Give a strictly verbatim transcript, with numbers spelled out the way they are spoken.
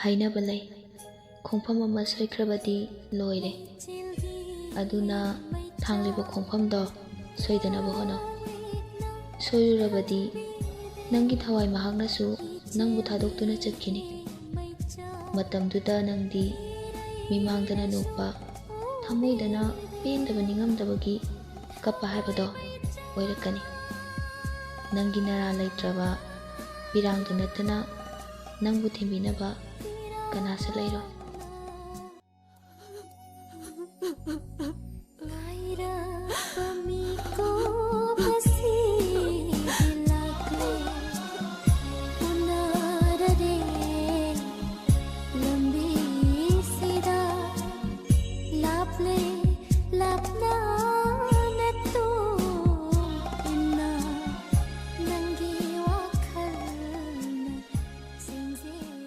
ꯍꯥꯏꯅꯕ ꯂꯩ, "ꯈꯣꯡꯐꯝ ꯑꯃ ꯁꯣꯏꯈ꯭ꯔꯕꯗꯤ ꯂꯣꯏꯔꯦ"꯫ ꯑꯗꯨꯅ ꯊꯥꯡꯂꯤꯕ ꯈꯣꯡꯐꯝꯗꯣ ꯁꯣꯏꯗꯅꯕ ꯍꯣꯠꯅꯧ꯫ ꯁꯣꯏꯔꯨꯔꯕꯗꯤ ꯅꯪꯒꯤ ꯊꯋꯥꯏ ꯃꯍꯥꯛꯅꯁꯨ ꯅꯪꯕꯨ ꯊꯥꯗꯣꯛꯇꯨꯅ ꯆꯠꯈꯤꯅꯤ꯫ ꯃꯇꯝꯗꯨꯗ ꯅꯪꯗꯤ ꯃꯤꯃꯥꯡꯗꯅ ꯅꯣꯛꯄ, ꯊꯃꯣꯏꯗꯅ ꯄꯦꯟꯗꯕ ꯅꯤꯡꯉꯝꯗꯕꯒꯤ ꯀꯞꯄ ꯍꯥꯏꯕꯗꯣ ꯑꯣꯏꯔꯛꯀꯅꯤ꯫ ꯅꯪꯒꯤ ꯅꯔꯥ ꯂꯩꯇ꯭ꯔꯕ ꯄꯤꯔꯥꯡꯗꯨ ꯅꯠꯇꯅ ꯅꯪꯕꯨ ꯊꯦꯝꯕꯤꯅꯕ ꯀꯅꯥꯁꯨ ꯂꯩꯔꯣꯏ꯫ ꯉꯥꯏꯔꯕ ꯃꯤꯀꯨꯞ ꯑꯁꯤꯗꯤ ꯂꯥꯛꯂꯦ, ꯎꯅꯔꯔꯦ ꯂꯝꯕꯤꯁꯤꯗ꯫ ꯂꯥꯞꯂꯦ ꯂꯥꯞꯅ ꯅꯠꯇꯨꯅ ꯅꯪꯒꯤ ꯋꯥꯈꯜꯅ ꯁꯤꯡꯖꯦꯜ